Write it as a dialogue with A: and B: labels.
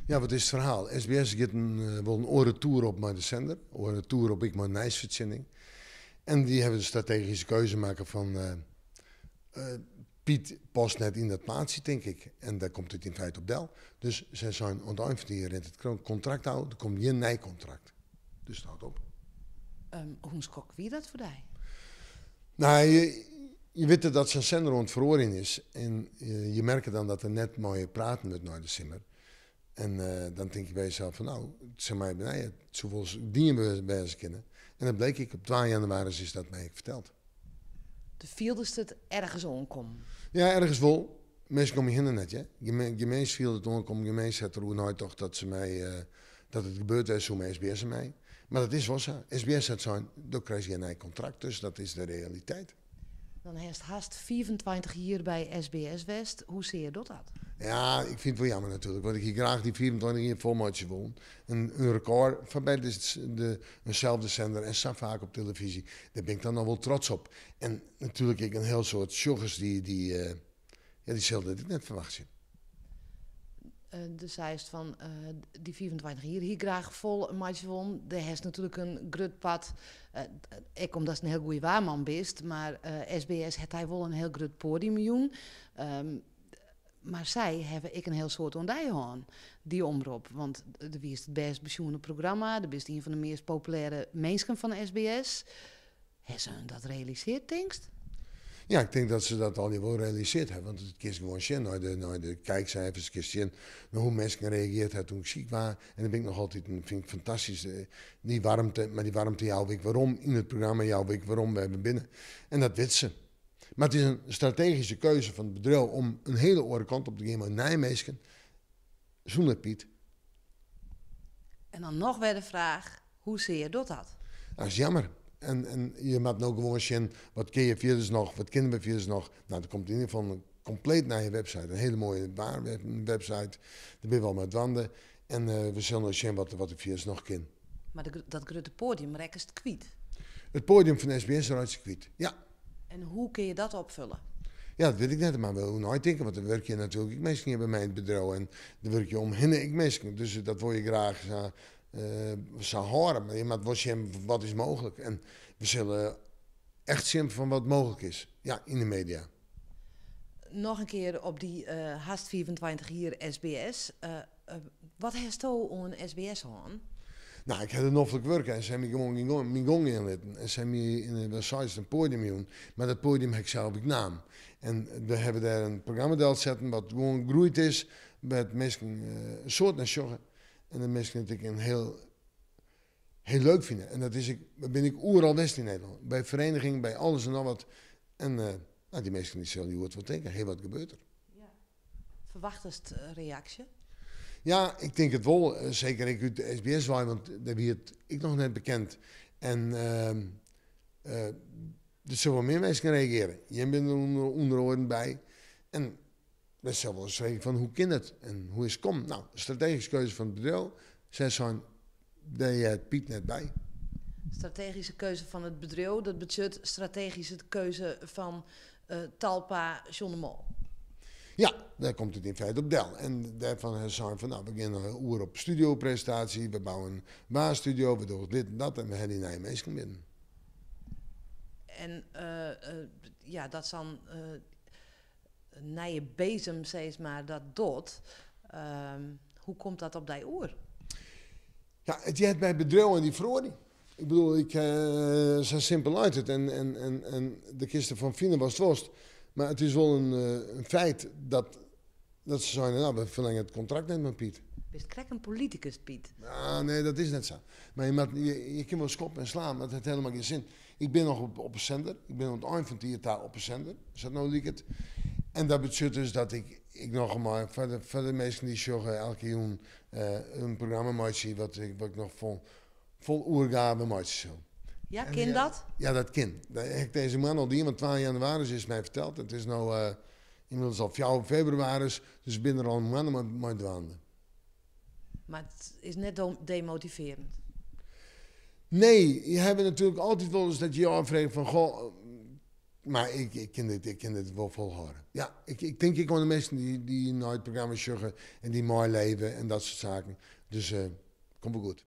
A: Ja, wat is it ferhaal? SBS giet in, wol in oare toer op mei de sender. Oare toer op ek mei nijsfertsjinning. En dy hawwe de strategyske keuze makke fan Piet past net yn dat plaatsje, tink ik. En dêr komt it yn feite op del. Dus sy seinen, oan it ein fan it jier rint it kontrakt ôf, der komt gjin nij kontrakt. Dus it hâldt op.
B: Hoe skok wie dat foar dy?
A: No, je witte dat sa'n sender oan it feroarjen is. En je merke dan dat der net mei je praten wurdt nei de simmer. En dan tink je by jesels fan no, it sil my benije, it soe wolris dien wêze kinne. En dat bleek ek, op twa jannewaris is dat my ek ferteld.
B: Do fieldest it ergens oankommen?
A: Ja, ergens wol. Minsken om my hinne net, hear. Gjin mins fielde it oankommen, gjin mins hat deroer neitocht dat se my, dat it gebeurd wêze soe mei SBS en my. Mar dat is wol sa. SBS hat sein, do krijst gjin nij kontrakt, dus dat is de realiteit.
B: Dan hast hast 25 jier by SBS west. Hoe sear docht dat?
A: Ja, ik fyn it wol jammer natuerlik, want ik hie graach dy 25 jier folmeitsje wollen. In rekôr foar by de inselde sender en sa faak op telefyzje. Dêr bin ik dan noch wol trots op. En natuerlik ek in hiel soad sjoggers dy, dy, ja, dy sille dit ek net ferwachtsje.
B: Do seist fan dy 25 jier hie ik graach fol meitsje wollen. Dêr hast natuerlik in grut part, ek omdatst in hiel goede waarman bist, mar SBS hat dy wol in hiel grut poadium jûn. Mar sy hawwe ek in hiel soad oan dy hân, dy omrop. Want do wiest it bêst besjoene programma, do bist ien fan de meast populêre minsken fan SBS. Ha se dat realisearre, tinkst?
A: Ja, ik tink dat se dat allegear wol realisearre hawwe. Want it kinst gewoan sjen nei de, nei de kijkcijfers, kinst sjen nei hoe't minsken reagearre hawwe toen ik siik wie. En dat bin ik noch altyd, fyn ik fantastysk, dy waarmte. Mar dy waarmte jouwe ik werom yn it programma, jouwe ik werom wêr't we binne. En dat wit se. Mar it is in strategyske keuze fan it bedriuw om in hiele oare kant op te gean mei nije minsken, sûnder Piet.
B: En dan noch wer de fraach, hoe sear docht dat?
A: Dat is jammer. En je moatte no gewoan sjen, wat kinne je fierders noch, wat kinne we fierders noch. No, der komt yn ieder gefal in kompleet nije website, in hiele moaie website. Dêr binne we al mei dwaande. En we sille no sjen wat der fierders noch kin.
B: Mar dat grutte poadium rekkest kwyt?
A: It poadium fan SBS reitsje kwyt, ja.
B: En hoe kinne je dat opfulle?
A: Ja, dat wit ik net, mar we oer neitinke, want der wurkje natuerlik ek minsken hjir by my yn it bedriuw en der wurkje omhinne ek minsken. Dus dat wol je graach sa hâlde, mar je moatte wol sjen wat is mooglik. En we sille echt sjen fan wat mooglik is, ja, yn de media.
B: Noch in kear op dy hast 25 jier SBS. Wat hasto oan SBS hân?
A: No, ik ha der noflik wurke en se ha my gewoan myn gong gean litten. En se ha my yn de seis in poadium jûn, mar dat poadium ha ik sels ek naam. En we hawwe dêr in programma delsetten wat gewoan groeid is, wêr't minsken in soad nei sjogge. En de minsken it ek in hiel, hiel leuk fine. En dat is ek, bin ik oeral west yn Nederlân. By ferenigingen, by alles en noch wat. En no, dy minsken dy sille hjoed wol tinke, hé, wat gebeurt der?
B: Ja. Ferwachtest reaksje?
A: Ja, ik tink it wol. Seker ek út de SBS wei, want dêr wie it ek noch net bekend. En der sille wol mear minsken reagearje. Jim binne der ûnder oaren by. En der sil wol ris frege fan hoe kin it en hoe is it kommen? No, de strategyske keuze fan it bedriuw, sy seinen, dêr heart Piet net by.
B: Strategyske keuze fan it bedriuw, dat betsjut strategyske keuze fan Talpa John de Mol.
A: Ja, dêr komt it yn feite op del. En dêrfan ha se sein fan, no, we gean oer op studiopresentaasje, we bouwe in waarstudio, we dogge dit en dat en we ha dy nije minsken binnen.
B: En ja, dat sa'n nije bezem, sis mar, dat docht. Hoe komt dat op dy oer?
A: Ja, it heart by bedriuw en dy feroaring. Ik bedoel, ik, sa simpel leit it. En dêr kinst derfan fine watst wolst. Mar it is wol in feit dat se seine, no, we ferlinge it kontrakt net mei Piet.
B: Bist krekt in politikus, Piet.
A: Ah, nee, dat is net sa. Mar je moat, je, je kin wol skoppen en slaan, mar it hat helemaal gjin sin. Ik bin noch op 'e sender. Ik bin oan it ein fan it jier ta op 'e sender, sa't no liket. En dat betsjut dus dat ik ik noch mei foar de minsken dy sjogge elke jûn in programma meitsje wat ik, wat ik noch fol, fol oergave meitsje sil.
B: Ja, kin dat?
A: Ja, dat kin. Dat ha ik dizze moanne al dien, want 2 jannewaris is my ferteld. It is no ynmiddels al 4 febrewaris, dus ik bin der al in moanne mei dwaande.
B: Mar it is net demotivearjend?
A: Nee, je hawwe natuerlik altyd wolris dat je je ôffreegje fan, goh, Mar ik kin dit, ik kin dit wol folhâlde. Ja, ik tink ek oan de minsken dy't nei it programma sjogge en dy't meileve en dat soart saken. Dus komt wol goed.